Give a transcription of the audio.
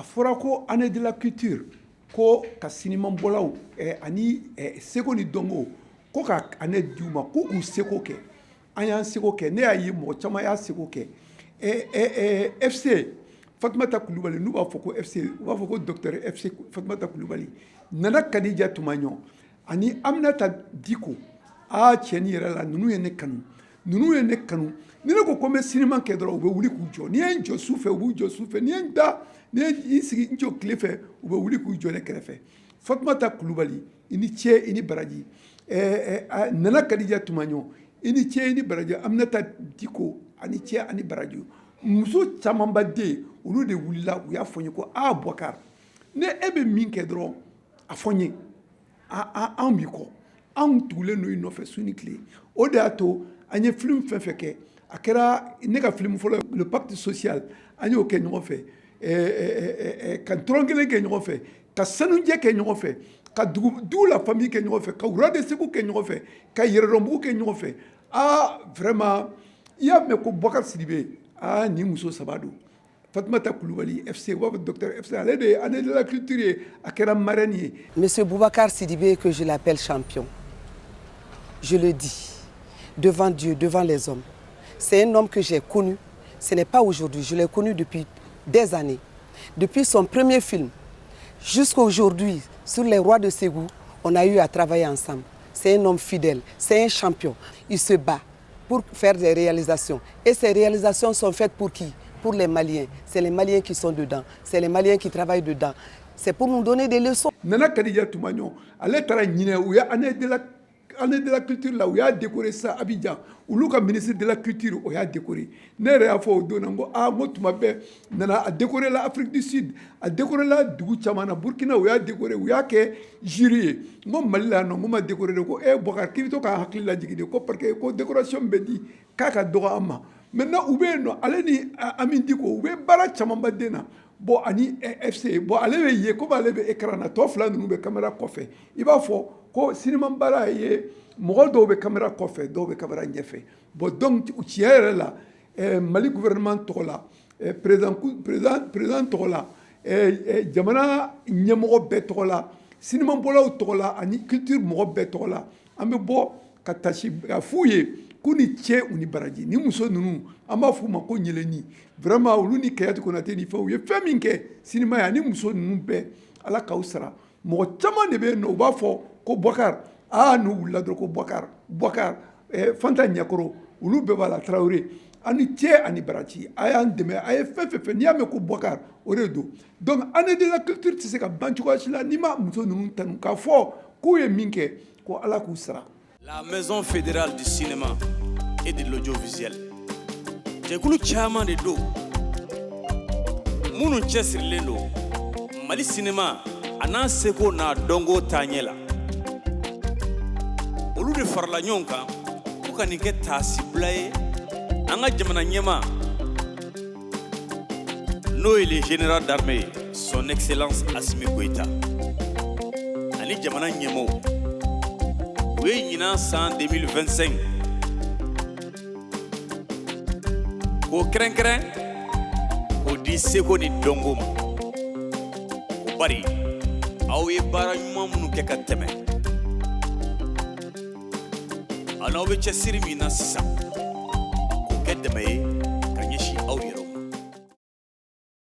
A fɔra ko Année de la culture, ko ka sinimabɔlaw ani seko ni dɔnko, ko ka année d'u ma k'u k'u seko kɛ. An y'an seko kɛ. Ne y'a ye mɔgɔ caman y'a seko kɛ. FC Fatumata Kulubali, n'u b'a fɔ ko FC, u b'a fɔ ko docteur FC Fatumata Kulubali, Nana Kadija Tumaɲɔ ani Aminata Diko. Aa, tiɲɛni yɛrɛ la, ninnu ye ne kanu, ninnu ye ne kanu. Ni ne ko ko n bɛ sinima kɛ dɔrɔn, u bɛ wuli k'u jɔ. N'i ye n jɔ su fɛ, u b'u jɔ su fɛ. N'i ye n da, n'i ye n sigi n jɔ tile fɛ, u bɛ wuli k'u jɔ ne kɛrɛfɛ. Fatumata Kulubali, i ni ce, i ni baraji. Nana Kadija Tumaɲɔ, i ni ce, i ni baraji. Aminata Diko, ani ce ani baraji. Muso camanba den, olu de wulila, u y'a fɔ n ye ko aa, Boubacar, ne e bɛ min kɛ dɔrɔn, a fɔ n ye, anw b'i kɔ, anw tugulen don i nɔfɛ su ni tile. O de y'a to an ye film fɛn fɛn kɛ, a kɛra ne ka film fɔlɔ, Le Pacte social, an y'o kɛ ɲɔgɔn fɛ, ka tɔrɔn kelen kɛ ɲɔgɔn fɛ, ka sanujɛ kɛ ɲɔgɔn fɛ, ka dugu la famille kɛ ɲɔgɔn fɛ, ka Roi de Segu kɛ ɲɔgɔn fɛ, ka Yɛrɛdɔnbugu kɛ ɲɔgɔn fɛ. Aa, vraiment, i y'a mɛn ko Boubacar Sidibe, aa, nin muso saba don: Fatumata Kulubali, FC, u b'a fɔ docteur FC, ale de ye Année de la culture ye, a kɛra marraine ye. Monsieur Boubacar Sidibé, que je l'appelle champion, je le dis devant Dieu, devant les hommes. C'est un homme que j'ai connu, ce n'est pas aujourd'hui, je l'ai connu depuis des années. Depuis son premier film jusqu'à aujourd'hui, sur Les Rois de Ségou, on a eu à travailler ensemble. C'est un homme fidèle, c'est un champion. Il se bat pour faire des réalisations. Et ces réalisations sont faites pour qui? Pour les Maliens. C'est les Maliens qui sont dedans, c'est les Maliens qui travaillent dedans. C'est pour nous donner des leçons. Nana Kadija Tumaɲɔ, ale taara ɲinɛ, u ye année de la culture la, u y'a décoré sa Abidjan. Olu ka ministre de la culture, o y'a décoré. Ne yɛrɛ y'a fɔ o don na, n ko aa, n ko tuma bɛɛ nana a décoré la Afrique du Sud, a décoré la dugu caman na, Burkina u y'a décoré, u y'a kɛ jury ye. N ko Mali la yan nɔ, n ko ma décoré de. Ko e Boubacar, k'i bɛ to k'a hakili lajigin de, ko parce que ko décoration bɛ di k'a ka dɔgɔ an ma. Maintenant, u bɛ yen nɔ, ale ni Amin Diko, u bɛ baara camanba den na. Bon, ani FC, bon, ale bɛ ye komi ale bɛ écran na, tɔ fila ninnu bɛ caméra kɔfɛ. I b'a fɔ ko sinima baara ye, mɔgɔ dɔw bɛ caméra kɔfɛ, dɔw bɛ caméra ɲɛfɛ. Bon, donc tiɲɛ yɛrɛ la, Mali gouvernement tɔgɔ la, président, président, président tɔgɔ la, jamana ɲɛmɔgɔ bɛɛ tɔgɔ la, sinimabɔlaw tɔgɔ la, ani culture mɔgɔ bɛɛ tɔgɔ la, an bɛ bɔ ka tasi ka f'u ye k'u ni cɛ, u ni baraji. Ni muso ninnu, an b'a f'u ma ko ɲɛlɛni. Vraiment, olu ni Kayatu Konate ni fɛnw, u ye fɛn min kɛ sinima ye, ani muso ninnu bɛɛ, Ala k'aw sara. Mɔgɔ caman de bɛ yen nɔ, u b'a fɔ ko Boubacar, aa, n'u wulila dɔrɔn ko Boubacar, Boubacar, Fanta Ɲakɔrɔ, olu bɛɛ b'a la. Tarawele, ani cɛ ani baraji, a y'an dɛmɛ, a ye fɛn fɛn fɛn. N'i y'a mɛn ko Boubacar, o de don. Donc Année de la culture tɛ se ka ban cogoya si la n'i ma muso ninnu tanu k'a fɔ k'u ye min kɛ, ko Ala k'u sara. La Maison fédérale du cinéma et de l'audiovisuel, jɛkulu caman de don minnu cɛsirilen don Mali sinema a n'a seko n'a dɔnko taaɲɛ la. Olu de farala ɲɔgɔn kan ko ka nin kɛ taasibila ye an ka jamana ɲɛma, n'o ye le général d'armée, Son Excellence Assimi Goïta, ani jamana ɲɛmɔgɔw. U ye ɲinan san 2025 k'o kɛrɛnkɛrɛn k'o di seko ni dɔnko ma, o bari aw ye baara ɲuman minnu kɛ ka tɛmɛ, aw n'aw bɛ cɛsiri min na sisan, k'o kɛ dɛmɛ ye.